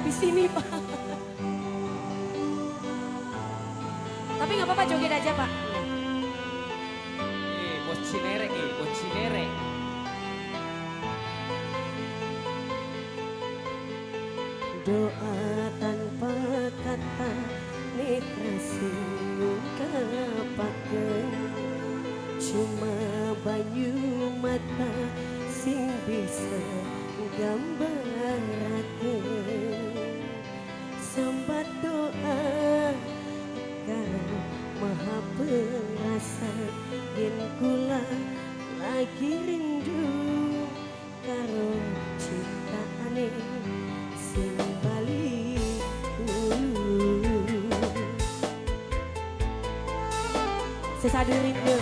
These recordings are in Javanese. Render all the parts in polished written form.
Habis ini Pak. Tapi nggak apa-apa joget aja Pak. Bos Cinere, bos Cinere. Doa tanpa kata netra sing ngungkapaken, cuma banyu mata sing bisa gambarake. Sambat doa kang maha perasa, yen kula lagi rindu karo cintane sing bali. Sesadu rindu.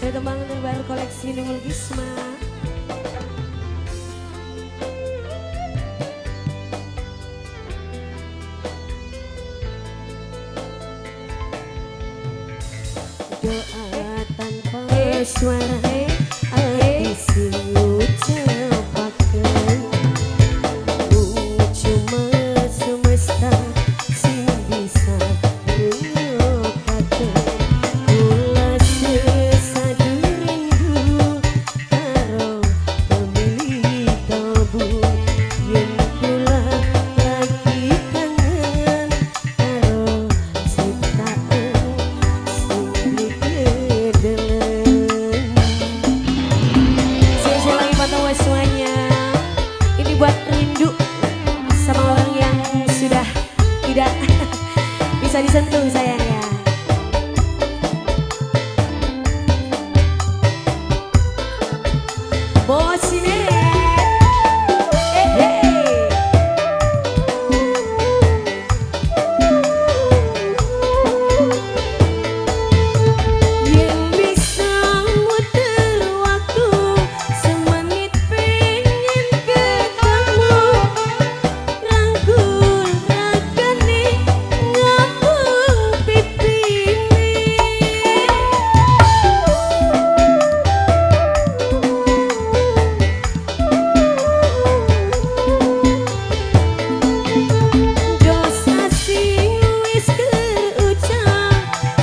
Saya tembang terbaru koleksi Nungul Gisma. Doa tanpa suara ati sing ngucapaken, cuma semesta sing bisa ngrungokaken. Kula sesadu rindu karo pemilik kalbu, yen kula lagi kangen karo ciptaan sing dikedelen. Saya lagi buat semuanya. Ini buat rindu sama orang yang sudah tidak bisa disentuh sayang ya. Bos ini. Yen bisa muter waktu semenit pengen ketemu, rangkul ragane ngapung pipine. Dosa sing wis terucap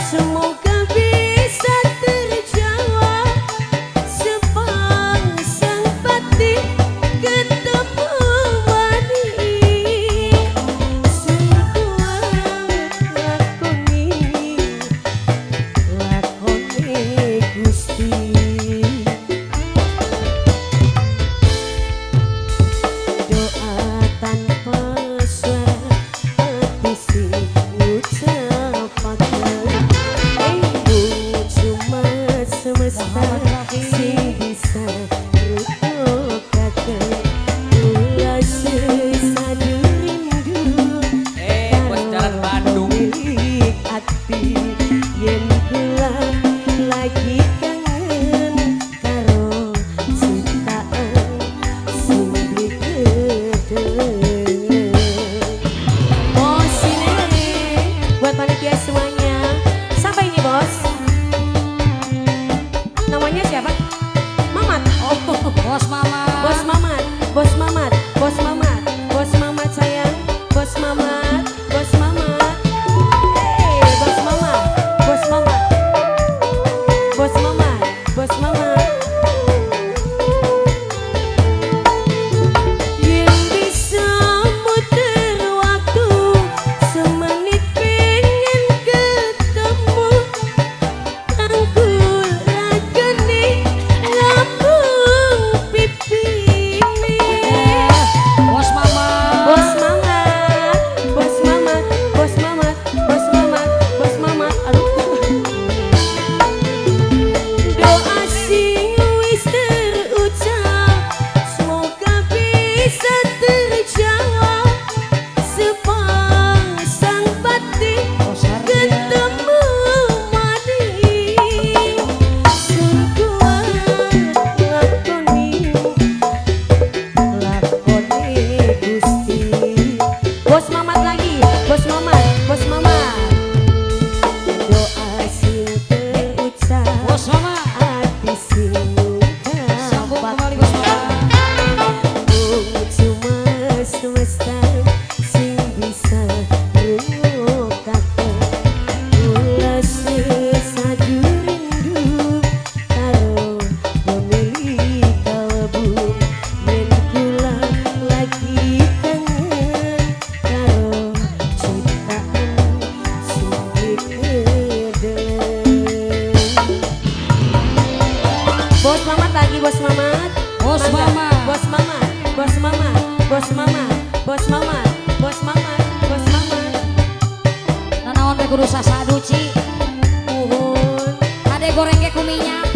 semoga bisa terjawab, sepasang batin ketemu maning. Sing kuat lakoni lakoni Gusti. Doa tanpa suara ati sing ngucapaken, cuma semesta sing bisa ngrungokaken. Kula sesadu rindu Bos jalan Bandung. Milik ati, yen kula lagi kangen karo ciptaan sing dikedelen. Bos ini buat panitia semuanya. Sampai ini bos. Namanya siapa? Mamat lagi, Bos Mamat. Bos Mangga. Mamat. Bos Mamat, Bos Mamat, Bos Mamat, Bos Mamat, Bos Mamat, Bos Mamat. Nanaon we kudu sasadu, Ci. Muhun. Ade goreng ge ku minyak.